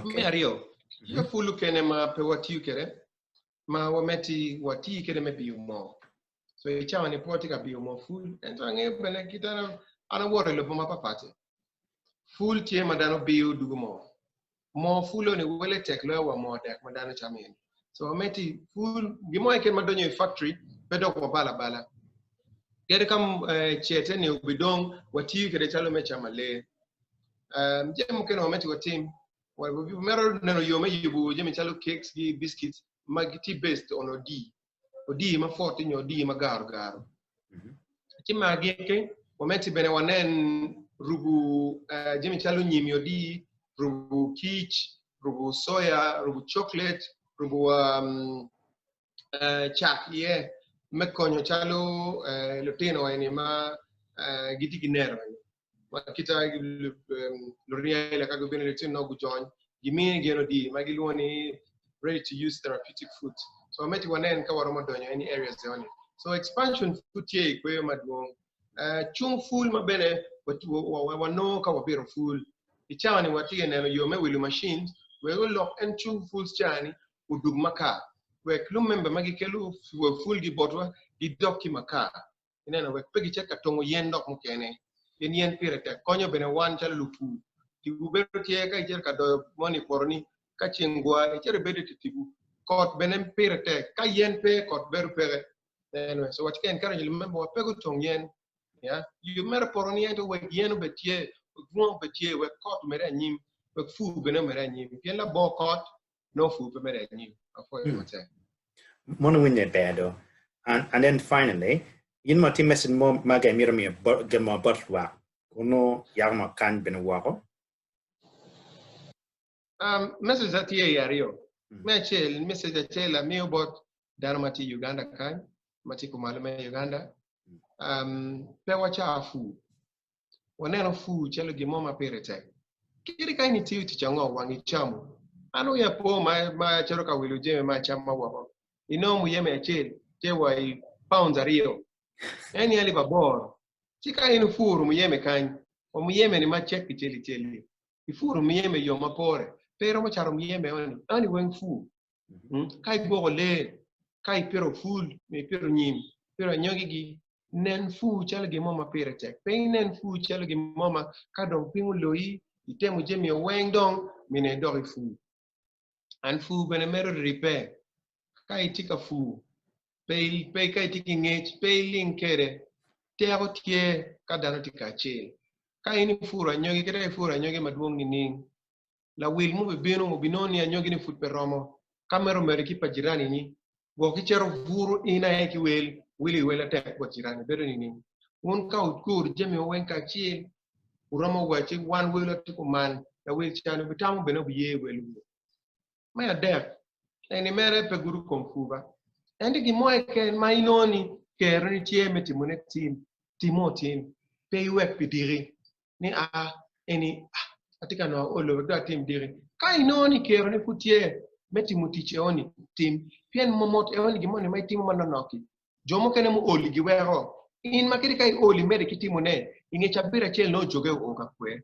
Me aryo, tye pul okene ma pe watiyo kwede ma wameti wati kwede me biyo moo. So i cawa ni pe watye ka biyo moo pul, ento angeyo bene kit an awoto i lobo mapatpat. Pul tye ma dano biyo dugo moo. Moo pul oni wele tek loyo wa moo dek ma dano camo eni. So wameti pul gin mo keken ma donyo i factory pe dok wabalo abala. Kadi ka cete ni obidong watiyo kwede calo me camo lee. Jami mukene wameti watim, wamito neno yo me yubo jami calo cakes ki biscuits ma gitye based on odii. Odii ma pwot nyo odii ma garo garo. Ci me agikki, wameti bene wanen rubu jami calo nyimi odii, rubu kic, rubu soya, rubu chocolate, rubu cak iye me konyo calo lutino eni ma gitye ki nero eni. Ma kita luryele ka gubino lutino nongo gujony, gimini gin odii ma gilwongo ni ready to use therapeutic food. So wameti wanen ka waromo donyo any areas eni. So expansion food tye i kweyo madwong. Cung ful ma bene wanongo ka wabito ful. I cawa ni watye ka neno yo me wilo machines wek olok en cung ful cani odug makar. Wek lumemba ma gikelo fulgi botwa gidok ki makar. Ineno wek pe gicit ka tongo yen dok mukene. Pien yen pire tek. Konyo bene wan calo lupur. Tipo bedo tye ka icito ka doyo moni i potoni ka ceng gwa icito ibedo i te tipo. Kot bene pire tek. Ka yen pe kot bedo peke. Anyway, so watye ka encourage lumemba wa pe gutong yen. Yeah. Yub mere potoni ento wek yen obed tye, wek bunga obed tye, wek kot omedde anyim, wek pur bene omedde anyim. Pien labongo kot, nongo pur pe medde anyim. Apwoyo matek. Mono winye ber do. And then finally, in ma tye message mo ma ga imito miyo gin mo bot lwak, kunu yako ma kany bene woko. Message tye i aryo. Me acel, message acel amiyo bot dano ma tye i Uganda kany, ma tye kumalo me Uganda. Pe waca pur. Waneno pur calo gin mo ma pire tek. Kadi ka in itiyo tic ango, wang icamo. An wiya po ma acito ka wilo jami me acama woko. Inongo muyeme acel tye wa i pounds aryo. En ni alip aboro. Ci ka in ipuro muyeme kany, wa muyeme ni ma cek kicel icel-li, ipuro muyeme i yo ma pore, pe iromo cato muyeme eni. Eni weng pur. Ka igwoko lee, ka ipito pul, nyo ipito nyim, ipito anyogigi, nen pur calo gin mo ma pire tek. Pe inen pur calo gin mo ma ka dong piny oloyi, itemo jami weng dong, mine idok i pur. An pur bene medo ribbe. Ka itye ka pur, pe ka itye ki ngec, pe iling kwede. Teko tye ka dano tye kacel. Ka in ipuro anyogi, kadi ka ipuro anyogi madwong nining, lawil mubibino obinongo ni anyogini pud pe romo. Ka meno omedo ki pa jirani-ni, gwok gicito buru in aye ki wel, wilo i wel atek bot jirani. Bedo nining? Wun ka wuguro jami weng kacel, wuromo wacci, 'Wan welwa tye kuman. Lawil ca-ni obitamo bene obiye welwu. Me adek, eni mere pe gudo kom pur ba. Ento gin mo keken ma inongo ni keroni tye me timone tim, timo tim. Pe iwek pi diki. Ni a eni atye ka nongo olo wek dong atim diki. Ka inongo ni keroni pud tye me timo tic eoni, tim. Pien momot eoni gin moni ma itimo manonok-ki, jo mukene muoli giweko. In ma kadi ka iol imedde ki timone, i nge cabit acel nongo ojoge oo ka kwe.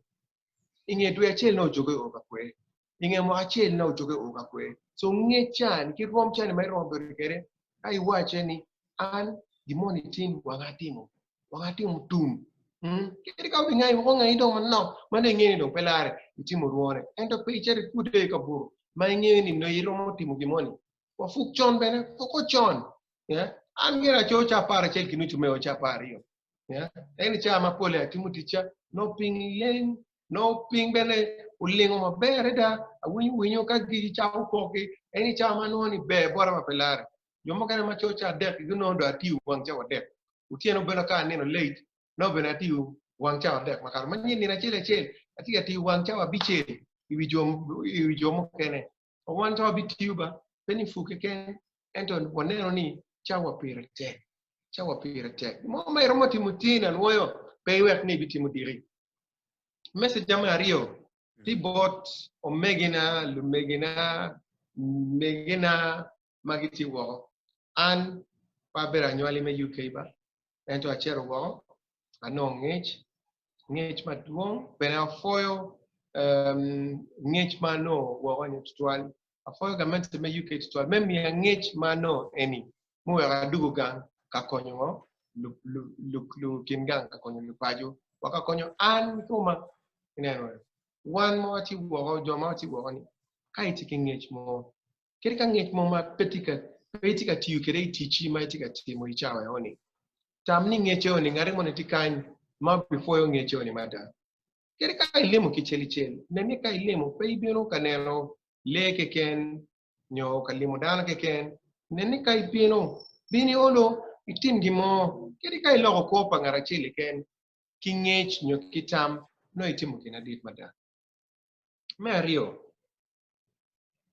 I nge dwe acel nongo ojoge oo ka kwe. I nge mwaka acel nongo ojoge oo ka kwe. So nge cani ki rwom cani ma iromo bedo kwede ka iwacce ni an gin moni tin wanga atimo. Wang atimo tum. Kadi ka obingayi woko ongayi dong manok ma nongo ingeyo ni dong pe lare, itimo rwone. Ento pe icito ikude i kabuto ma ingeyo ni nongo iromo timo gin moni. Wapuk con bene, puko con. An gire aco ca 11 ki nucu me o ca 12. Eni ca ma pole atimo ticca, nongo piny leng, nongo piny bene olingo maber adada, awinyo winyo ka gicako koki, eni ca ma anongo ni ber bota ma pe lare. Jo mukene ma co ca adek ginongo dong atiyo wang cawa adek. Otyeno bene ka anino late, nongo bene atiyo wang cawa adek makato. Ma nyen nino acel acel atye ka tiyo wang cawa abicel i wi jo, i wi jo mukene. Wan cawa bitiyo ba, pe ni pur keken, ento waneno ni cawa pire tek. Cawa pire tek. Mo ma iromo timo tin anwoyo, pe iwek ni ibitimo diki. Message me aryo tye bot omegina, lumegina, megina ma gitye woko. An pe abedo anywali me UK ba, ento acito woko, anongo ngec. Ngec madwong bene apwoyo ngec ma anongo woko ni tutwal. Apwoyo gamente me UK tutwal me miya ngec ma anongo eni muweko adugo gang ka konyo ngo lukin gang ka konyo lupaco wa ka konyo an kikoma ineno wan ma watye woko jo ma watye woko ni ka itye ki ngec mo kadi ka ngec mo ma pe tye ka pe itye ka tiyo kwede i ticci ma itye ka timo i cawa eno-ni, tam ni ngec eno-ni ngati moni tye kany ma obipwoyo ngec eno-ni mada. Kadi ka ilimo kicel icel, nen ni ka ilimo pe ibino ka neno lee keken nyo ka limo dano keken. Nen ni ka ibino, bin iolo itim gin mo, kadi ka iloko kwo pa ngat acel keken ki ngec nyo ki tam, nongo itimo gin adit mada. Me aryo,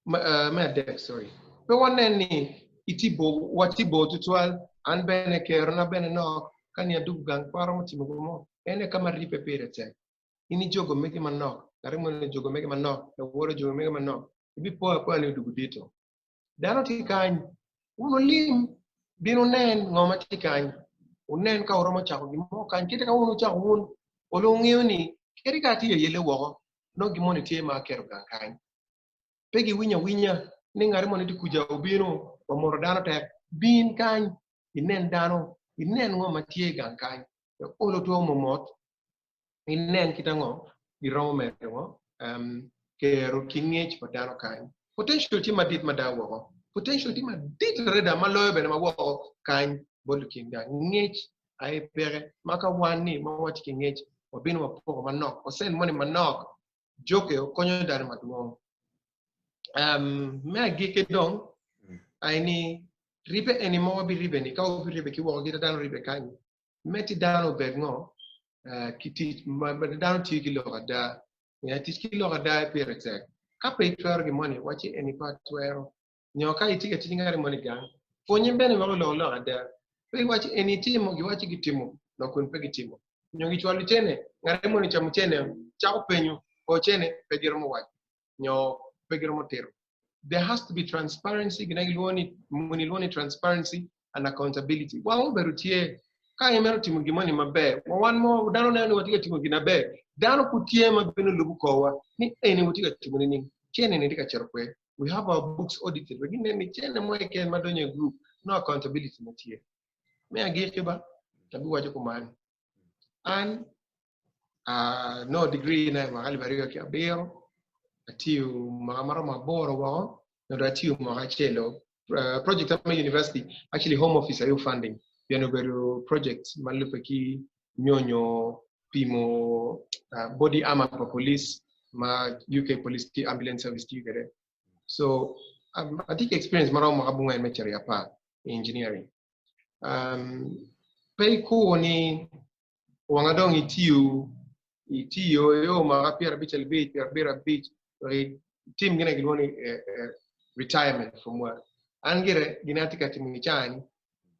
me adek, sorry, pe wanen ni watye bor tutwal, an bene kerona bene nok, ka ni adugo gang pe aromo timo gin mo, en aye ka ma ribbe pire tek. In ijogo megi manok, ngat moni ojogo mege manok, lawote ojogo mege manok, ibipo apoya ni odugo dito. Dano tye kany, wun wulim, bin wunen ngo ma tye kany, wunen ka wuromo cako gin mo kany, kite ka wun wucako wun, olo wungeyo ni kadi ka atye ayelle woko, nongo gin moni tye ma aketo gang kany. Pe giwinyo awinya ni ngati moni tye kuca obino wamoto dano tek. Bin kany inen dano, inen ngo ma tye gang kany. Wek olo two momot, inen kit ango giromo medo ngo kero ki ngec pa dano kany. Potential tye madit mada woko. Potential tye madit adada ma loyo bene ma woko kany bot lukin gang. Ngec aye peke ma ka wan ni ma watye ki ngec wabino wapoko manok, percent moni manok joke konyo dano madwong. Me agikki dong aye ni ribbe eni ma wabiribbe ni ka wabiribbe ki woko kita dano ribbe kany metti dano obed ngo ki tic ma dano tiyo ki lok ada. Tic ki lok ada pire tek. Ka pe itwero gin moni wacci eni pe atwero nyo ka itye ka tic ki ngati moni gang, pwonye bene wek olok lok ada. Pe iwac eni itimo, giwaci gitimo, dok kun pe gitimo. Nyo gicwalo cene, ngati moni ocamo cene, cako penyo, o cene, pe giromo waco, nyo pe giromo tito. There has to be transparency, gin aye gilwongo ni, muni lwongo ni transparency and accountability. Wang obedo tye, ka in meno timo gin moni maber, wa wan mo, dano neno ni watye ka timo gin maber, dano pud tye ma bino lubo korwa ni eni watye ka timo nining, cene ni tye ka cito kwe. We have our books audited. Wek ginen ni cene mo keken ma donyo i group, no accountability ma tye. Me agikki ba, abiwaco kuman. An, no degree na i mwaka 2007, atiyo mwaka maromo aboro woko, nyo atiyo mwaka acel project me university, actually home office ayo funding, pien obedo project ma lubbe ki nyonyo pimo body armor pa police ma UK police ki ambulance service tiyo kwede. So atye ki experience maromo mwaka abongwen me cito i apar i engineering. Pe ikur ni wanga dong itiyo itiyo yo mwaka 55 75 wek itim gine gilwongo ni retirement from work. An gire gin atye ka timo i caa-ni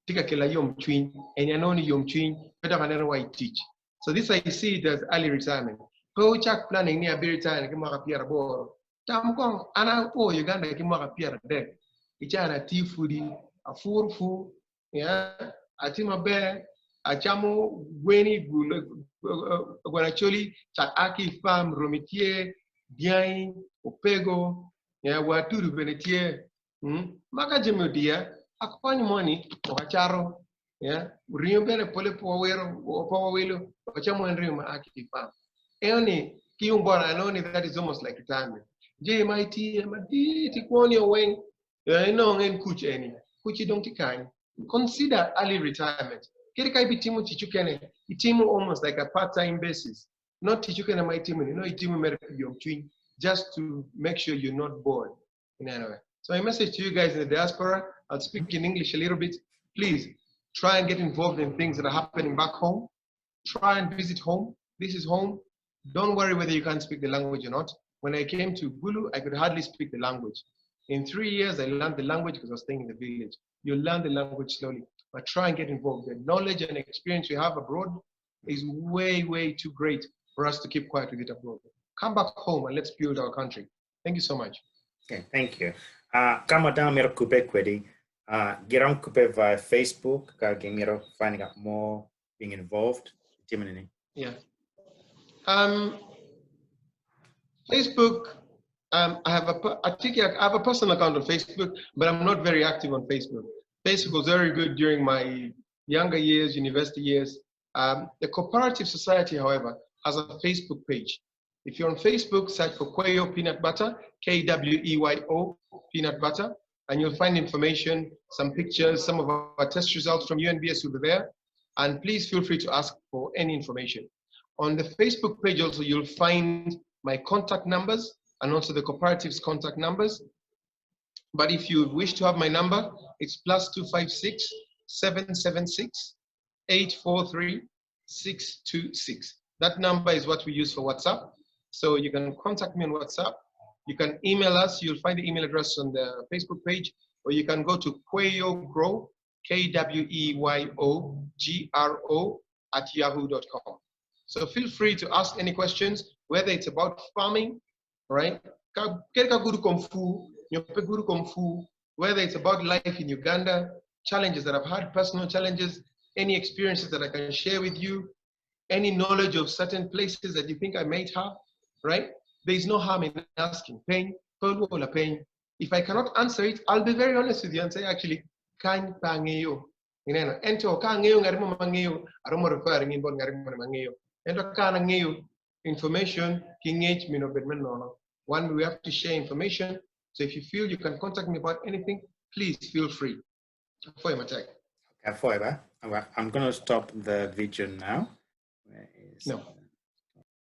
tye ka kela yomcwiny, eni anongo ni yomcwiny pe dok aneno wa i tic. So this I see it as early retirement. Pe wucak planning ni abi retire ki mwaka 80. Tam kong, an ao Uganda ki mwaka 30. I caa-ni atiyo pudi, apuro pur, yeah, atye maber, acamo gweni, gweno acholi, cak a ki i farm, romi tye, dyangi, opego, yeah, wa atudu bene tye. Ma ka jami odiya, akwanyo moni wek acato, yeah, ringo bene pole pe wawiro, pe wawilo, wacamo en ringo ma a ki i farm. Eno ni, ki yung bota anongo ni that is almost like retirement. Jami ma itiyo madit i kwoni weng, inongo en kuc eni, kuc-ci dong tye kany. Consider early retirement. Kadi ka ibitimo tic okene, itimo almost like a part-time basis. Not tic okene ma itimo ni, no itimo mere pi yomcwiny, just to make sure you're not bored. Ineno. So my message to you guys in the diaspora, I'll speak in English a little bit. Please try and get involved in things that are happening back home. Try and visit home. This is home. Don't worry whether you can't speak the language or not. When I came to Gulu, I could hardly speak the language. In 3 years, I learned the language because I was staying in the village. You learn the language slowly, but try and get involved. The knowledge and experience you have abroad is way, way too great for us to keep quiet with it abroad. Come back home and let's build our country. Thank you so much. Okay, thank you. Ka ma dano mito kubbe kwedi, girom kubbe via Facebook ka gimito finding out more, being involved. Timini. Yeah. Facebook, I think I have a personal account on Facebook, but I'm not very active on Facebook. Facebook was very good during my younger years, university years. The Cooperative Society, however, has a Facebook page. If you're on Facebook, search for Kweyo Peanut Butter, Kweyo Peanut Butter, and you'll find information, some pictures, some of our test results from UNBS will be there. And please feel free to ask for any information. On the Facebook page also, you'll find my contact numbers and also the cooperative's contact numbers. But if you wish to have my number, it's +256 776 843 626. That number is what we use for WhatsApp. So you can contact me on WhatsApp. You can email us. You'll find the email address on the Facebook page, or you can go to Kweyo Grow, K W E Y O G R O, at yahoo.com. So feel free to ask any questions, whether it's about farming, right? Whether it's about life in Uganda, challenges that I've had, personal challenges, any experiences that I can share with you, any knowledge of certain places that you think I might have, right? There is no harm in asking. Pain, pain. If I cannot answer it, I'll be very honest with you and say, actually, kan pangeyo. Ento ka angeyo ngarimo mangeyo, aromo referring in bon ngarimo mangeyo. Ento ka angeyo information, kingage mino bedmen nono. One, we have to share information. So if you feel you can contact me about anything, please feel free. Okay, I'm going to stop the video now. Where is No.